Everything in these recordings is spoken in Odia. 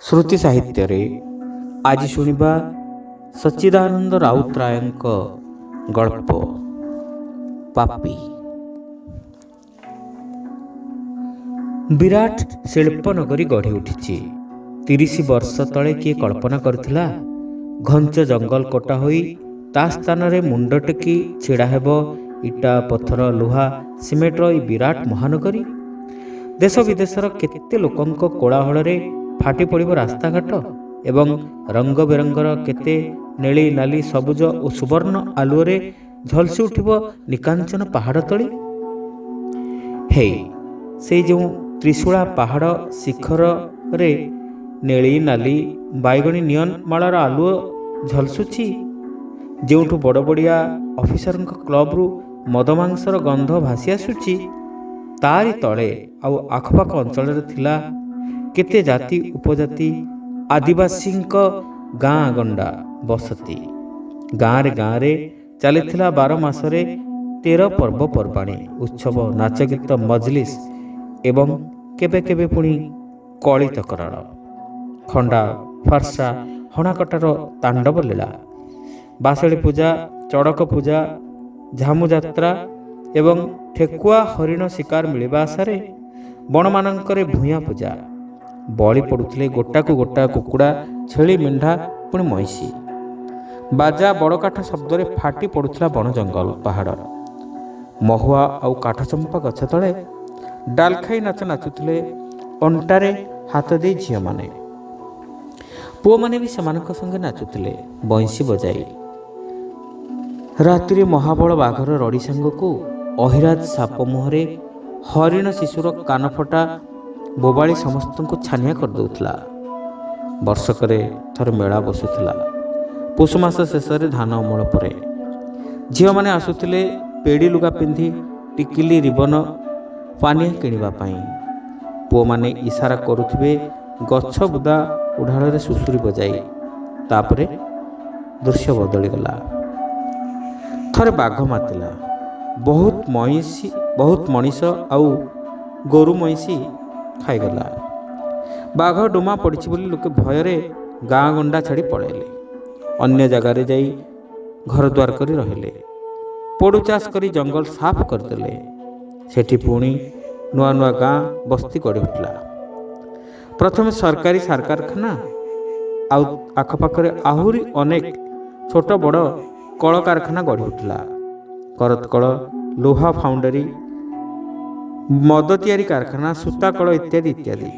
ଶ୍ରୁତି ସାହିତ୍ୟରେ ଆଜି ଶୁଣିବା ସଚ୍ଚିଦାନନ୍ଦ ରାଉତରାୟଙ୍କ ଗଳ୍ପ ପାପି। ବିରାଟ ଶିଳ୍ପନଗରୀ ଗଢ଼ି ଉଠିଛି। 30 ବର୍ଷ ତଳେ କିଏ କଳ୍ପନା କରିଥିଲା ଘଞ୍ଚ ଜଙ୍ଗଲ କଟା ହୋଇ ତା ସ୍ଥାନରେ ମୁଣ୍ଡ ଟେକି ଛିଡ଼ା ହେବ ଇଟା, ପଥର, ଲୁହା, ସିମେଣ୍ଟର ଏଇ ବିରାଟ ମହାନଗରୀ? ଦେଶ ବିଦେଶର କେତେ ଲୋକଙ୍କ କୋଳାହଳରେ ଫାଟି ପଡ଼ିବ ରାସ୍ତାଘାଟ ଏବଂ ରଙ୍ଗ ବେରଙ୍ଗର କେତେ ନେଳି, ନାଲି, ସବୁଜ ଓ ସୁବର୍ଣ୍ଣ ଆଲୁଅରେ ଝଲସି ଉଠିବ ନିକାଞ୍ଚନ ପାହାଡ଼ ତଳି। ହେଇ ସେଇ ଯେଉଁ ତ୍ରିଶୂଳା ପାହାଡ଼ ଶିଖରରେ ନେଳି, ନାଲି, ବାଇଗଣୀ ନିଅନ ମାଳାର ଆଲୁଅ ଝଲସୁଛି, ଯେଉଁଠୁ ବଡ଼ ବଡ଼ିଆ ଅଫିସରଙ୍କ କ୍ଲବରୁ ମଦମାଂସର ଗନ୍ଧ ଭାସି ଆସୁଛି, ତାରି ତଳେ ଆଉ ଆଖପାଖ ଅଞ୍ଚଳରେ ଥିଲା କେତେ ଜାତି ଉପଜାତି ଆଦିବାସୀଙ୍କ ଗାଁ ଗଣ୍ଡା ବସତି। ଗାଁରେ ଗାଁରେ ଚାଲିଥିଲା 12 ମାସରେ 13 ପର୍ବପର୍ବାଣୀ, ଉତ୍ସବ, ନାଚଗୀତ, ମଜଲିସ୍ ଏବଂ କେବେ କେବେ ପୁଣି କଳି ତକରାର, ଖଣ୍ଡା ଫାର୍ସା ହଣାକଟାର ତାଣ୍ଡବ ଲୀଳା। ବାସେଳି ପୂଜା, ଚଡ଼କ ପୂଜା, ଝାମୁଯାତ୍ରା ଏବଂ ଠେକୁଆ ହରିଣ ଶିକାର ମିଳିବା ଆଶାରେ ବଣମାନଙ୍କରେ ଭୂୟାଁ ପୂଜା। ବଳି ପଡ଼ୁଥିଲେ ଗୋଟାକୁ ଗୋଟା କୁକୁଡ଼ା, ଛେଳି, ମେଣ୍ଢା, ପୁଣି ମଇଁଷି। ବାଜା ବଡ଼କାଠ ଶବ୍ଦରେ ଫାଟି ପଡ଼ୁଥିଲା ବଣ ଜଙ୍ଗଲ ପାହାଡ଼। ମହୁଆ ଆଉ କାଠଚମ୍ପା ଗଛ ତଳେ ଡାଲଖାଇ ନାଚ ନାଚୁଥିଲେ ଅଣ୍ଟାରେ ହାତ ଦେଇ ଝିଅମାନେ। ପୁଅମାନେ ବି ସେମାନଙ୍କ ସଙ୍ଗେ ନାଚୁଥିଲେ ବଇଁଶୀ ବଜାଇ। ରାତିରେ ମହାବଳ ବାଘର ରଡ଼ି ସାଙ୍ଗକୁ ଅହିରାଜ ସାପ ମୁହଁରେ ହରିଣ ଶିଶୁର କାନଫଟା ବୋବାଳି ସମସ୍ତଙ୍କୁ ଛାନିଆ କରିଦେଉଥିଲା। ବର୍ଷକରେ ଥରେ ମେଳା ବସୁଥିଲା, ପୌଷ ମାସ ଶେଷରେ ଧାନ ଅମଳ ପରେ। ଝିଅମାନେ ଆସୁଥିଲେ ପେଡ଼ି ଲୁଗା ପିନ୍ଧି ଟିକିଲି, ରିବନ, ପାନିଆ କିଣିବା ପାଇଁ। ପୁଅମାନେ ଇସାରା କରୁଥିବେ ଗଛ ବୁଦା ଉଢ଼ାଳରେ ସୁସୁରି ବଜାଇ। ତାପରେ ଦୃଶ୍ୟ ବଦଳିଗଲା। ଥରେ ବାଘ ମାତିଲା, ବହୁତ ମଇଁଷି, ବହୁତ ମଣିଷ ଆଉ ଗୋରୁ ମଇଁଷି ଖାଇଗଲା। ବାଘ ଡୁମା ପଡ଼ିଛି ବୋଲି ଲୋକେ ଭୟରେ ଗାଁ ଗଣ୍ଡା ଛାଡ଼ି ପଳାଇଲେ। ଅନ୍ୟ ଜାଗାରେ ଯାଇ ଘର ଦ୍ୱାର କରି ରହିଲେ। ପୋଡ଼ୁ ଚାଷ କରି ଜଙ୍ଗଲ ସାଫ କରିଦେଲେ। ସେଠି ପୁଣି ନୂଆ ନୂଆ ଗାଁ ବସ୍ତି ଗଢ଼ି ଉଠିଲା। ପ୍ରଥମେ ସରକାରୀ ସାର କାରଖାନା ଆଉ ଆଖପାଖରେ ଆହୁରି ଅନେକ ଛୋଟ ବଡ଼ କଳକାରଖାନା ଗଢ଼ି ଉଠିଲା। କରତକଳ, ଲୁହା ଫାଉଣ୍ଡରୀ, ମଦ ତିଆରି କାରଖାନା, ସୂତାକଳ ଇତ୍ୟାଦି ଇତ୍ୟାଦି।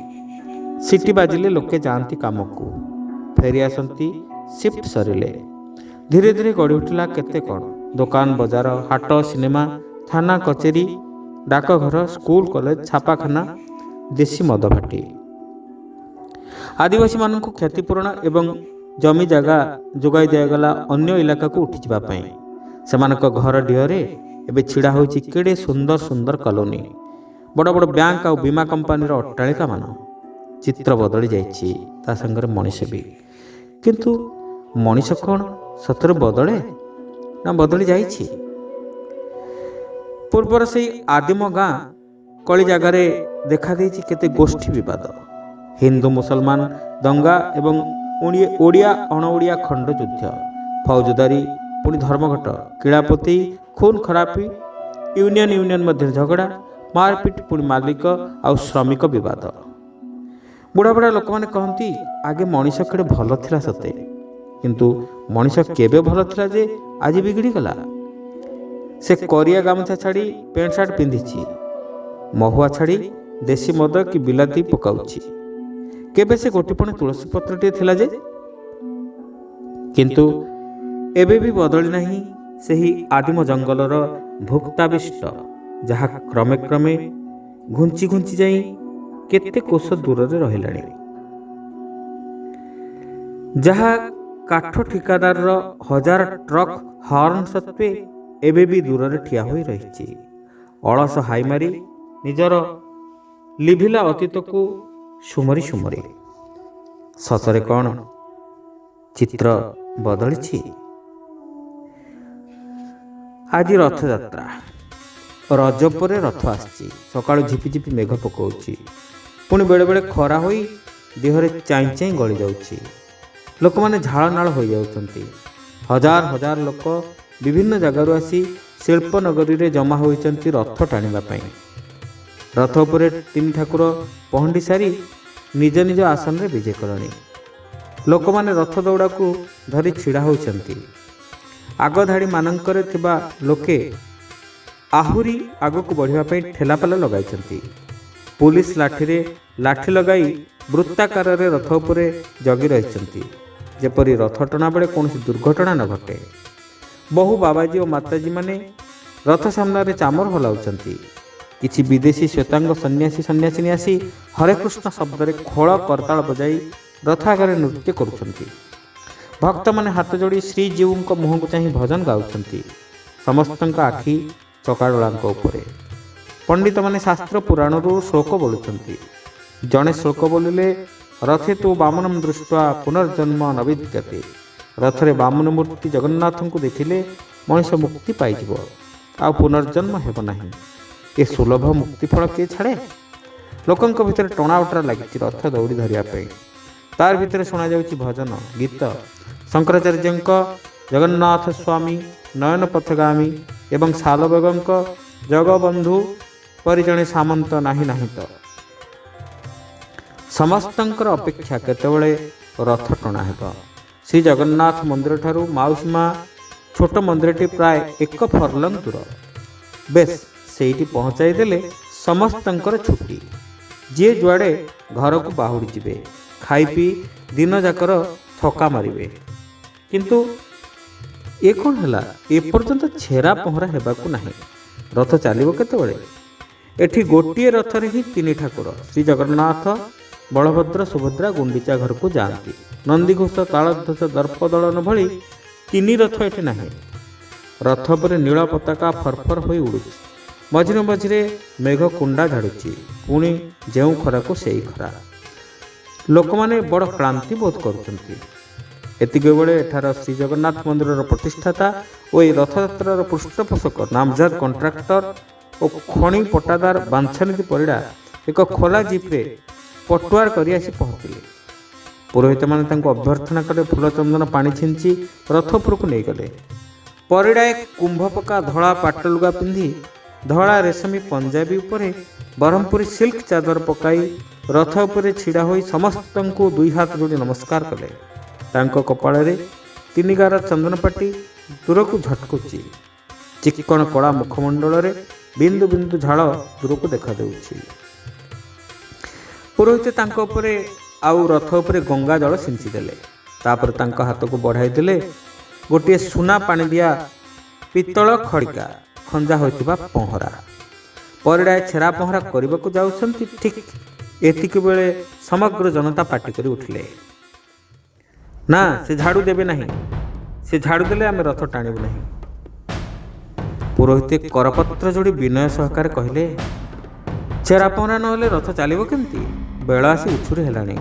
ସିଟି ବାଜିଲେ ଲୋକେ ଯାଆନ୍ତି କାମକୁ, ଫେରି ଆସନ୍ତି ସିଫ୍ଟ ସରିଲେ। ଧୀରେ ଧୀରେ ଗଢ଼ି ଉଠିଲା କେତେ କ'ଣ ଦୋକାନ, ବଜାର, ହାଟ, ସିନେମା, ଥାନା, କଚେରୀ, ଡାକଘର, ସ୍କୁଲ, କଲେଜ, ଛାପାଖାନା, ଦେଶୀ ମଦ ଭାଟି। ଆଦିବାସୀମାନଙ୍କୁ କ୍ଷତିପୂରଣ ଏବଂ ଜମି ଜାଗା ଯୋଗାଇ ଦିଆଗଲା ଅନ୍ୟ ଇଲାକାକୁ ଉଠିଯିବା ପାଇଁ। ସେମାନଙ୍କ ଘର ଡିହରେ ଏବେ ଛିଡ଼ା ହୋଇଛି କେଡ଼େ ସୁନ୍ଦର ସୁନ୍ଦର କଲୋନୀ, ବଡ଼ ବଡ଼ ବ୍ୟାଙ୍କ ଆଉ ବୀମା କମ୍ପାନୀର ଅଟ୍ଟାଳିକାମାନ। ଚିତ୍ର ବଦଳି ଯାଇଛି, ତା ସାଙ୍ଗରେ ମଣିଷ ବି। କିନ୍ତୁ ମଣିଷ କ'ଣ ସତରେ ବଦଳେ ନା ବଦଳି ଯାଇଛି? ପୂର୍ବର ସେଇ ଆଦିମ ଗାଁ କଳି ଜାଗାରେ ଦେଖାଦେଇଛି କେତେ ଗୋଷ୍ଠୀ ବିବାଦ, ହିନ୍ଦୁ ମୁସଲମାନ ଦଙ୍ଗା ଏବଂ ଓଡ଼ିଆ ଅଣଓଡ଼ିଆ ଖଣ୍ଡଯୁଦ୍ଧ, ଫୌଜଦାରୀ ପୁଣି ଧର୍ମଘଟ, କିଳାପତି, ଖୁନ ଖରାପି, ୟୁନିୟନ ୟୁନିୟନ ମଧ୍ୟରେ ଝଗଡ଼ା, ମାରପିଟ, ପୁଣି ମାଲିକ ଆଉ ଶ୍ରମିକ ବିବାଦ। ବୁଢ଼ା ବୁଢ଼ା ଲୋକମାନେ କହନ୍ତି ଆଗେ ମଣିଷ କେଡ଼େ ଭଲ ଥିଲା ସତେ, କିନ୍ତୁ ମଣିଷ କେବେ ଭଲ ଥିଲା ଯେ ଆଜି ବିଗିଡ଼ିଗଲା? ସେ କରିଆ ଗାମୁଛା ଛାଡ଼ି ପ୍ୟାଣ୍ଟ ସାର୍ଟ ପିନ୍ଧିଛି, ମହୁଆ ଛାଡ଼ି ଦେଶୀ ମଦ କି ବିଲାତି ପକାଉଛି। କେବେ ସେ ଗୋଟିପଣେ ତୁଳସୀ ପତ୍ରଟିଏ ଥିଲା ଯେ? କିନ୍ତୁ ଏବେ ବି ବଦଳି ନାହିଁ ସେହି ଆଦିମ ଜଙ୍ଗଲର ଭୁକ୍ତାବିଷ୍ଟ, ଯାହା କ୍ରମେ କ୍ରମେ ଘୁଞ୍ଚି ଘୁଞ୍ଚି ଯାଇ କେତେ କୋଷ ଦୂରରେ ରହିଲାଣି, ଯାହା କାଠ ଠିକାଦାରର ହଜାର ଟ୍ରକ୍ ହର୍ନ ସତ୍ତ୍ୱେ ଏବେ ବି ଦୂରରେ ଠିଆ ହୋଇ ରହିଛି, ଅଳସ ହାଇମାରି ନିଜର ଲିଭିଲା ଅତୀତକୁ ସୁମରି ସୁମରି। ସତରେ କ'ଣ ଚିତ୍ର ବଦଳିଛି? ଆଜି ରଥଯାତ୍ରା। ରଜ ପରେ ରଥ ଆସିଛି। ସକାଳୁ ଝିପିଝିପି ମେଘ ପକାଉଛି, ପୁଣି ବେଳେବେଳେ ଖରା ହୋଇ ଦେହରେ ଚାଇଁ ଚାଇଁ ଗଳି ଯାଉଛି। ଲୋକମାନେ ଝାଳନାଳ ହୋଇଯାଉଛନ୍ତି। ହଜାର ହଜାର ଲୋକ ବିଭିନ୍ନ ଜାଗାରୁ ଆସି ଶିଳ୍ପନଗରୀରେ ଜମା ହୋଇଛନ୍ତି ରଥ ଟାଣିବା ପାଇଁ। ରଥ ଉପରେ ତିନି ଠାକୁର ପହଣ୍ଡି ସାରି ନିଜ ନିଜ ଆସନରେ ବିଜେ କଲେଣି। ଲୋକମାନେ ରଥ ଦୌଡ଼ାକୁ ଧରି ଛିଡ଼ା ହୋଇଛନ୍ତି। ଆଗ ଧାଡ଼ିମାନଙ୍କରେ ଥିବା ଲୋକେ ଆହୁରି ଆଗକୁ ବଢ଼ିବା ପାଇଁ ଠେଲାପେଲା ଲଗାଇଛନ୍ତି। ପୋଲିସ ଲାଠିରେ ଲାଠି ଲଗାଇ ବୃତ୍ତାକାରରେ ରଥ ଉପରେ ଜଗି ରହିଛନ୍ତି, ଯେପରି ରଥ ଟଣା ବେଳେ କୌଣସି ଦୁର୍ଘଟଣା ନ ଘଟେ। ବହୁ ବାବାଜୀ ଓ ମାତାଜୀମାନେ ରଥ ସାମ୍ନାରେ ଚାମର ହଲାଉଛନ୍ତି। କିଛି ବିଦେଶୀ ଶ୍ୱେତାଙ୍ଗ ସନ୍ନ୍ୟାସୀ ସନ୍ନ୍ୟାସିନୀ ଆସି ହରେ କୃଷ୍ଣ ଶବ୍ଦରେ ଖୋଳ କରତାଳ ବଜାଇ ରଥ ଆଗରେ ନୃତ୍ୟ କରୁଛନ୍ତି। ଭକ୍ତମାନେ ହାତ ଯୋଡ଼ି ଶ୍ରୀଜୀଉଙ୍କ ମୁହଁକୁ ଚାହିଁ ଭଜନ ଗାଉଛନ୍ତି। ସମସ୍ତଙ୍କ ଆଖି ଚକାଡୋଳାଙ୍କ ଉପରେ। ପଣ୍ଡିତମାନେ ଶାସ୍ତ୍ର ପୁରାଣରୁ ଶ୍ଲୋକ ବୋଲୁଛନ୍ତି। ଜଣେ ଶ୍ଲୋକ ବୋଲିଲେ, ରଥେ ତୁ ବାମନମ ଦୃଷ୍ଟ୍ୱା ପୁନର୍ଜନ୍ମ ନ ବିଦ୍ୟତେ। ରଥରେ ବାମନ ମୂର୍ତ୍ତି ଜଗନ୍ନାଥଙ୍କୁ ଦେଖିଲେ ମଣିଷ ମୁକ୍ତି ପାଇଯିବ, ଆଉ ପୁନର୍ଜନ୍ମ ହେବ ନାହିଁ। ଏ ସୁଲଭ ମୁକ୍ତିଫଳ କିଏ ଛାଡ଼େ? ଲୋକଙ୍କ ଭିତରେ ଟଣା ଓଟରା ଲାଗିଛି ରଥ ଦୌଡ଼ି ଧରିବା ପାଇଁ। ତାର ଭିତରେ ଶୁଣାଯାଉଛି ଭଜନ ଗୀତ। ଶଙ୍କରାଚାର୍ଯ୍ୟଙ୍କ ଜଗନ୍ନାଥ ସ୍ୱାମୀ ନୟନ ପଥଗାମୀ ଏବଂ ସାଲବେଗଙ୍କ ଜଗବନ୍ଧୁ ପରି ଜଣେ ସାମନ୍ତ ନାହିଁ ନାହିଁ ତ। ସମସ୍ତଙ୍କର ଅପେକ୍ଷା କେତେବେଳେ ରଥ ଟଣା ହେବ। ଶ୍ରୀ ଜଗନ୍ନାଥ ମନ୍ଦିରଠାରୁ ମାଉସୀ ମା ଛୋଟ ମନ୍ଦିରଟି ପ୍ରାୟ 1 ଫରଲଙ୍ଗ ଦୂର। ବେଶ, ସେଇଠି ପହଞ୍ଚାଇ ଦେଲେ ସମସ୍ତଙ୍କର ଛୁଟି। ଯିଏ ଯୁଆଡ଼େ ଘରକୁ ବାହୁଡ଼ି ଯିବେ, ଖାଇ ପିଇ ଦିନଯାକର ଥକା ମାରିବେ। କିନ୍ତୁ ଏ କ'ଣ ହେଲା? ଏପର୍ଯ୍ୟନ୍ତ ଛେରା ପହଁରା ହେବାକୁ ନାହିଁ। ରଥ ଚାଲିବ କେତେବେଳେ? ଏଠି ଗୋଟିଏ ରଥରେ ହିଁ ତିନି ଠାକୁର ଶ୍ରୀ ଜଗନ୍ନାଥ, ବଳଭଦ୍ର, ସୁଭଦ୍ରା ଗୁଣ୍ଡିଚା ଘରକୁ ଯାଆନ୍ତି। ନନ୍ଦିଘୋଷ, ତାଳଧ୍ୱଜ, ଦର୍ପଦଳନ ଭଳି ତିନି ରଥ ଏଠି ନାହିଁ। ରଥ ଉପରେ ନୀଳ ପତାକା ଫରଫର ହୋଇ ଉଡ଼ୁଛି। ମଝିରେ ମଝିରେ ମେଘ କୁଣ୍ଡା ଝାଡ଼ୁଛି। ପୁଣି ଯେଉଁ ଖରାକୁ ସେଇ ଖରା। ଲୋକମାନେ ବଡ଼ କ୍ଳାନ୍ତି ବୋଧ କରୁଛନ୍ତି। ଏତିକିବେଳେ ଏଠାର ଶ୍ରୀ ଜଗନ୍ନାଥ ମନ୍ଦିରର ପ୍ରତିଷ୍ଠାତା ଓ ଏହି ରଥଯାତ୍ରାର ପୃଷ୍ଠପୋଷକ ନାମଜାଦ କଣ୍ଟ୍ରାକ୍ଟର ଓ ଖଣି ପଟ୍ଟାଦାର ବାଞ୍ଛାନିଧି ପରିଡ଼ା ଏକ ଖୋଲା ଜିପ୍ରେ ପଟୁଆର କରି ଆସି ପହଞ୍ଚିଲେ। ପୁରୋହିତମାନେ ତାଙ୍କୁ ଅଭ୍ୟର୍ଥନା କରି ଫୁଲ ଚନ୍ଦନ ପାଣି ଛିଞ୍ଚି ରଥ ଉପରକୁ ନେଇଗଲେ। ପରିଡ଼ାଏ କୁମ୍ଭ ପକା ଧଳା ପାଟ ଲୁଗା ପିନ୍ଧି ଧଳା ରେଶମୀ ପଞ୍ଜାବୀ ଉପରେ ବ୍ରହ୍ମପୁରୀ ସିଲ୍କ ଚାଦର ପକାଇ ରଥ ଉପରେ ଛିଡ଼ା ହୋଇ ସମସ୍ତଙ୍କୁ ଦୁଇ ହାତ ଯୋଡ଼ି ନମସ୍କାର କଲେ। ତାଙ୍କ କପାଳରେ ତିନି ଗାର ଚନ୍ଦନପାଟି ଦୂରକୁ ଝଟକୁଛି। ଚିକ୍କଣ କଳା ମୁଖମଣ୍ଡଳରେ ବିନ୍ଦୁ ବିନ୍ଦୁ ଝାଳ ଦୂରକୁ ଦେଖାଦେଉଛି। ପୁରୋହିତ ତାଙ୍କ ଉପରେ ଆଉ ରଥ ଉପରେ ଗଙ୍ଗା ଜଳ ସିଞ୍ଚି ଦେଲେ। ତାପରେ ତାଙ୍କ ହାତକୁ ବଢ଼ାଇ ଦେଲେ ଗୋଟିଏ ସୁନା ପାଣି ଦିଆ ପିତ୍ତଳ ଖଡ଼ିକା ଖଞ୍ଜା ହୋଇଥିବା ପହଁରା। ପରିଡ଼ାଏ ଛେରା ପହଁରା କରିବାକୁ ଯାଉଛନ୍ତି, ଠିକ୍ ଏତିକି ବେଳେ ସମଗ୍ର ଜନତା ପାଟି କରି ଉଠିଲେ, ନା, ସେ ଝାଡ଼ୁ ଦେବେ ନାହିଁ। ସେ ଝାଡ଼ୁ ଦେଲେ ଆମେ ରଥ ଟାଣିବୁ ନାହିଁ। ପୁରୋହିତ କରପତ୍ର ଯୋଡ଼ି ବିନୟ ସହକାରେ କହିଲେ, ଛେରା ପହଁରା ନହେଲେ ରଥ ଚାଲିବ କେମିତି? ବେଳ ଆସି ଉଛୁରି ହେଲାଣି।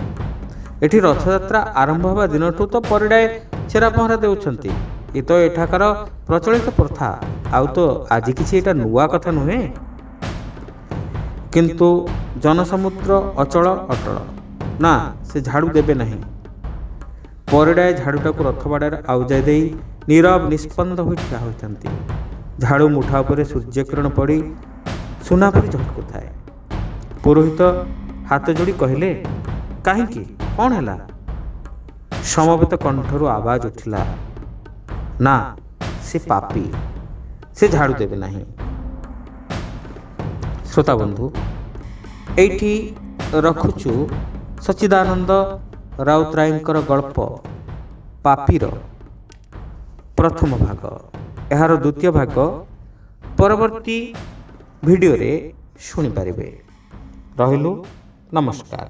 ଏଠି ରଥଯାତ୍ରା ଆରମ୍ଭ ହେବା ଦିନଠୁ ତ ପରିଡ଼ାଏ ଛେରା ପହଁରା ଦେଉଛନ୍ତି। ଏ ତ ଏଠାକାର ପ୍ରଚଳିତ ପ୍ରଥା, ଆଉ ତ ଆଜି କିଛି ଏଇଟା ନୂଆ କଥା ନୁହେଁ। କିନ୍ତୁ ଜନସମୁଦ୍ର ଅଚଳ ଅଟଳ, ନା, ସେ ଝାଡ଼ୁ ଦେବେ ନାହିଁ। ପରିଡ଼ାଏ ଝାଡ଼ୁଟାକୁ ରଥବାଡ଼ାରେ ଆଉଜାଇ ଦେଇ ନୀରବ ନିଷ୍ପନ୍ଦ ହୋଇ ଠିଆ ହୋଇଥାନ୍ତି। ଝାଡ଼ୁ ମୁଠା ଉପରେ ସୂର୍ଯ୍ୟକିରଣ ପଡ଼ି ସୁନା ପରି ଝଟକୁଥାଏ। ପୁରୋହିତ ହାତ ଯୋଡ଼ି କହିଲେ, କାହିଁକି, କ'ଣ ହେଲା? ସମବେତ କଣ୍ଠରୁ ଆବାଜ ଉଠିଲା, ନା, ସେ ପାପୀ, ସେ ଝାଡ଼ୁ ଦେବେ ନାହିଁ। ଶ୍ରୋତା ବନ୍ଧୁ, ଏଇଠି ରଖୁଛୁ ସଚ୍ଚିଦାନନ୍ଦ ରାଉତରାୟଙ୍କର ଗଳ୍ପ ପାପୀର ପ୍ରଥମ ଭାଗ। ଏହାର ଦ୍ୱିତୀୟ ଭାଗ ପରବର୍ତ୍ତୀ ଭିଡ଼ିଓରେ ଶୁଣିପାରିବେ। ରହିଲୁ, ନମସ୍କାର।